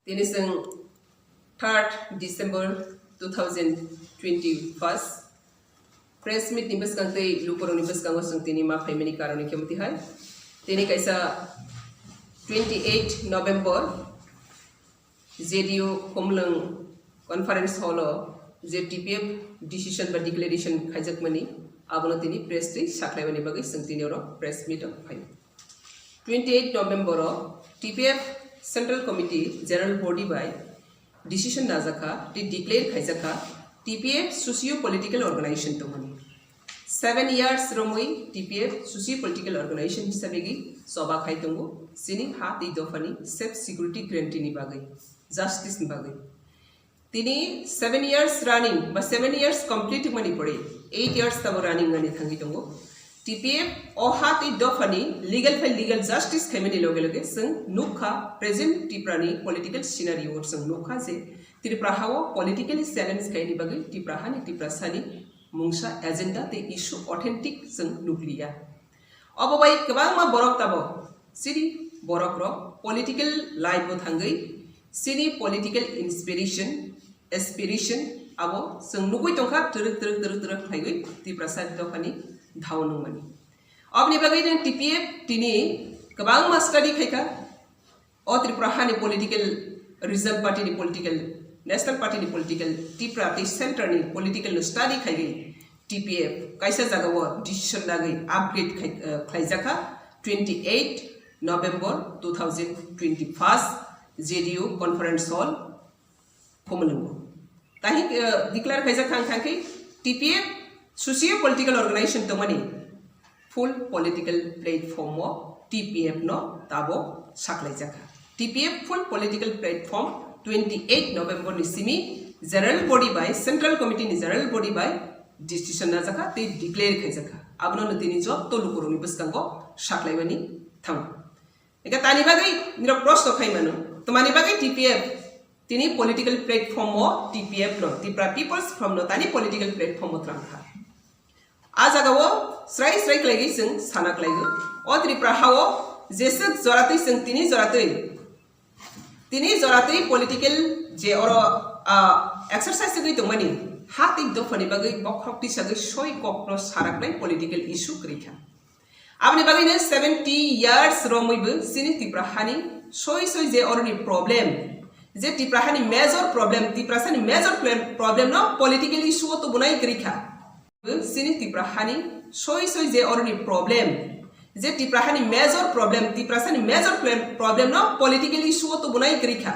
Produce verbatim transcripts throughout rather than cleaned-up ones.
Tini chwng third December two thousand twenty-first press meet ni bwskang tei lukurokni bwskango chwng tini ma phaimani karon khe mwtwi hai. Tini kaisa twenty-eight November J D U Khumlwng Conference Hall o je T P F decision ba declaration khaijakmani, abono tini press twi sakhlaimani bagwi chwng tini oro press meet o phai. Twenty-eight November o T P F Central Committee General Body bai decision najakha tei declare khaijakha T P F socio political organization tongmani. Seven years romwi T P F socio political organization hisabegi choba khai tongo, chini ha tei dophani safe security guarantee ni bagwi, justice ni bagwi. Tini seven years running ba seven years complete wngmani pore eight years tabo running wngani thangwi tongo. T P F o ha tei dophani legal file legal justice khaimani loge loge chwng nukha present Tripura ni political scenario o chwng nukha je Tripura ha o politically challenge khaini bagwi Tripura hani Tripura sani mungsa agenda tei issue authentic chwng nukliya. Obo bai kwbangma borok tabo chini borok rok political life o thangwi chini political inspiration, aspiration abo chwng nugwi tongkha twrwk twrwk twrwk twrwk khlaiwi Tiprasa dophani dhao nungmani. Oboni bagwi no T P F tini kwbangma study khaikha. O Tripura hani political regional party ni political, national party ni political, Tripura tei center ni political no study khaiwi T P F kaisa jaga o decision lagwi upgrade khai, eh, khlaijakha twenty eight November two thousand twenty first J D U conference hall Khumulwngo. Tahi, eh, declare khaijak kha wngkha khe T P F socio political organization tongmani full political platform o T P F no tabo saklaijakha. T P F full political platform twenty eight November ni simi general body bai, central committee ni general body bai decision najakha tei declare khaijakha. Abono no tini jotto lukurokni bwskango saklaimani thango. Eka tani bagwi nirok proshno khai mano, tamani bagwi T P F tini political platform o T P F no, Tripura People's Front no tani political platform o twlang kha. A jaga o srai srai khlaigwi chwng sana khlaigo. O Tripura ha o jeswk joratwi chwng tini joratwi, tini joratwi political je oro, ah, exercise wngwi tongmani ha tei dophani bagwi bokhorok tisagwi soi kokno saraknai political issue kwrwi kha. Aboni bagwino seventy years romwibo chini Tripura hani soi soi je oroni problem, je Tripura hani major problem, Tiprasani major problem, problem no political issue o tubunai kwrwi kha. Chini Tripura hani soi soi je oroni problem, je Tripura hani major problem, Tiprasani major problem, problem no political issue o tubunai kwrwi kha.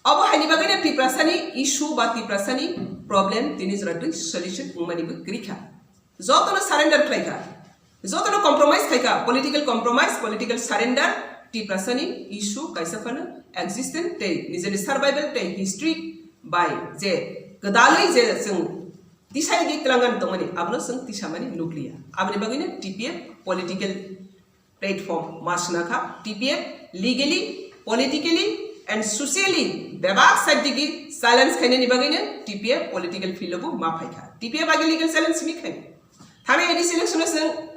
Obo haini bagwino Tiprasani issue ba Tiprasani problem tini jora twi solution wngmanibo kwrwi kha. Jotono surrender khlai kha, jotono compromise khai kha, political compromise, political surrender, Tiprasani issue kaisa phano existent tei nijeni survival tei history bai je kwdalwi je chwng tisai di twlangan tongmani abono chwng tisamani nukliya. Aboni bagwino T P F political platform ma swnakha, T P F legally, politically and socially bebak side digi challenge khainani bagwino T P F political field o bo ma phaikha. T P F age legal challenge simi khaini. Thani A D C election o chwng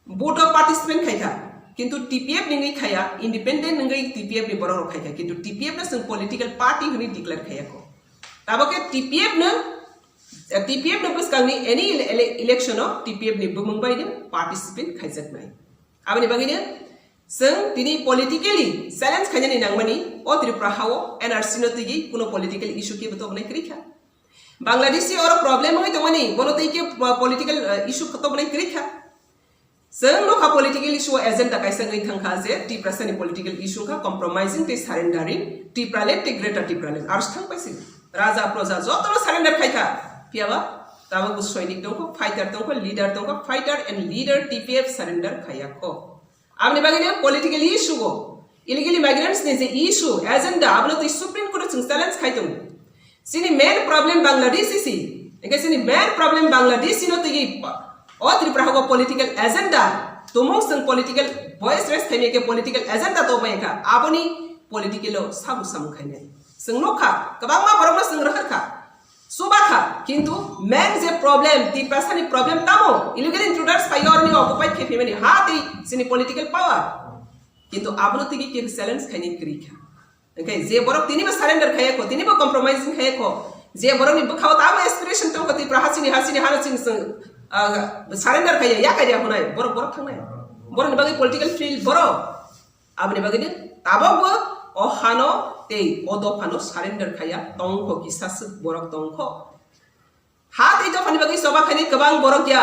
vote o participant khaikha, kintu T P F ni wngwi khaya, independent wngwi T P F ni borok rok khaikha, kintu T P F no chwng political party hwnwi declare khaya kho. Tabok khe T P F no, T P F no bwskangni any ele-, ele-, election o T P F ni bumung bai no participant khaijaknai. Aboni bagwino chwng tini politically challenge khainani nangmani o Tripura ha o N R C no twiwi kuno political issue khe bo tobonai kwrwi kha. Bangladeshi oro problem wngwi tongmani, bono tei khe, uh, political, uh, issue khe tobonai kwrwi kha. Chwng nokha political issue o agenda kaisa wngwi thangkha je Tiprasani political issue wngkha compromising tei surrendering Tipraland tei Greater Tipraland. Aro se thang paisi raja proja jotono surrender khaikha. Phiyaba tabok bo soinik tongkho, fighter tongkho, leader tongkho, fighter and leader T P F surrender khaiya kho. Aboni bagwino political issue o illegal immigrants ni je issue, agenda, abono twi Supreme Court o chwng challenge khai tongo. Chini main problem Bangladeshi si, hingke chini main problem Bangladeshi no twi o Tripura hago political agenda, tumung chwng political voice raise khaimya khe political agenda to bai kha, aboni political o sabu samung khainai. Chwng nukha, kwbangma borokno chwng rohor kha. Chuba kha, kintu main je problem, Tiprasani problem tamo, illegal intruders phaiyo oroni occupied khe phimani ha tei chini political power. Kintu abono tigi kebo challenge khaini kwrwi kha. Hwnkhe je borok tinibo surrender khaiya kho, tinibo compromising khaiya kho, je borokni bwkhao tamo aspiration tongkha Tipra hasini, hasini hano chwng, chwng, ah, surrender khaiya, ya kaiya hwnai, borok, borok thangnai. Borokni bagwi political field borok. Aboni bagwi no tabokbo o hano tei o dophano surrender khaiya tongkho, kisa swk borok tongkho. Ha tei dophani bagwi choba khainai kwbang borok ya.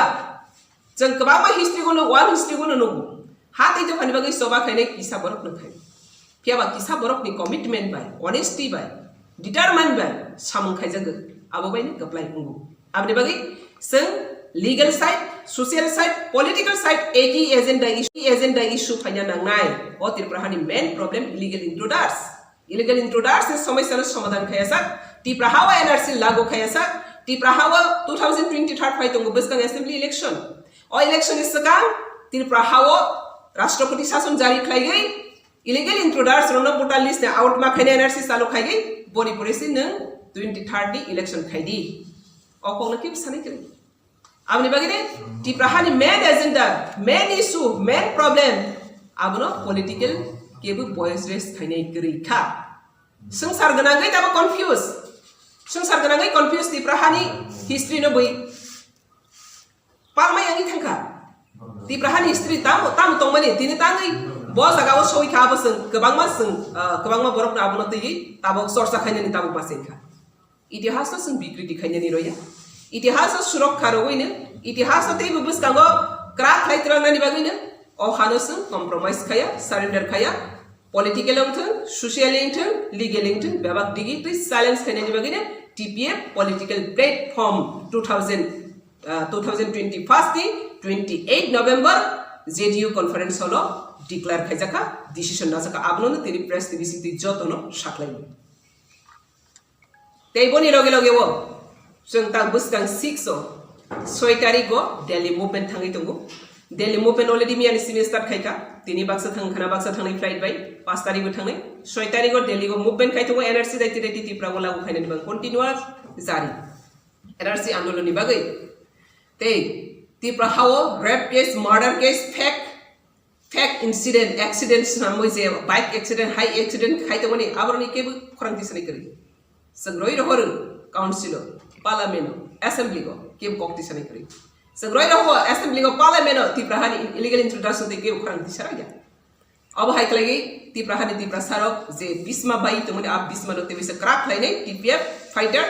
Chwng kwbangma history-o no, one history-o no nugo. Ha tei dophani bagwi choba khainai kisa borok no khai. Phiya ba kisa borokni commitment bai, honesty bai, determine bai samung khaijagwi, abo bai no kwplai wngo. Aboni bagwi chwng legal side, social side, political side, egi agenda issue, agenda issue phaina nangnai. O Tripura hani main problem illegal intruders. Illegal intruders ni somosya no somadhan khaiya sak, Tripura ha o N R C lagu khaiya sak, Tripura ha o two thousand twenty-third phai tongo bwskang assembly election. O election ni swkang Tripura ha o Rashtrapati shason jari khlaigwi, illegal intruders rokno voter list ni out ma khaina N R C chalu khaigwi, boni pore se nwng twenty-third ni election khaidi. O kokno kebo sanai kwrwi. Aboni bagwi ni Tripura hani main agenda, main issue, main problem abono political kebo voice raise khainai kwrwi kha. Swngchar gwnangwi tamo confuse. Swngchar gwnangwi confuse Tripura hani history no bui palmai wngwi thangkha. Tripura hani history tamo, tamo tongmani tini tangwi bo jaga o soi kha abo chwng kwbangma chwng, ah, kwbangma borok no abono twiwi tabok chorcha khainani tabok ma chengkha. Itihas no chwng bikriti khainani roya. Itihas no surokha rogwi no, itihas no teibo bwskango kwrak khlai twlangnani bagwi no o hano chwng compromise khaya, surrender khaya. Political wngthwng, social wngthwng, legal wngthwng, bebak digi twi challenge khainani bagwi no T P F political platform two thousand, ah, two thousand twenty-first ni twenty-eight November J D U conference hall o declare khaijakha, decision najakha, abono no tini press ni bisingtwi jotono saklainai. Tei boni loge loge o chwng tak bwskang six o soi tarik o Delhi movement thangwi tongo. Delhi movement already miyani simi start khaikha. Tini baksa thang khana baksa thangnai flight bai, paanch tarik o thangnai. Soi tarik o Delhi o movement khai tongo, N R C daiti daiti Tripura o lagu khainani bagwi continuous jari. N R C andolon ni bagwi. Tei Tripura ha o rape case, murder case, fake fake incident, accident swnamwi je bike accident, hai accident khai tongmani aboroni kebo khorang tisani kwrwi. Chwng roi rohor council o, parliament o, assembly o kebo kok tisani kwrwi. Chwng roi rohor assembly o, parliament o Tripura hani illegal introduction tei kebo khorang tisarok ya. Abo hai khlaigwi Tripura hani Tiprasa rok je bisma bai tongmani a bisma no tebisa kwrak khlainai T P F fighter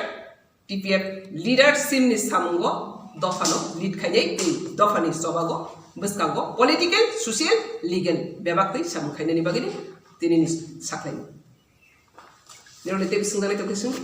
T P F leadership ni samungo dophano lead khainai tei dophani chobago bwskango political, social, legal bebak twi samung khainani bagwi tini ni sakhlainai. Nirok ni tei bising dalai tongkhe sung.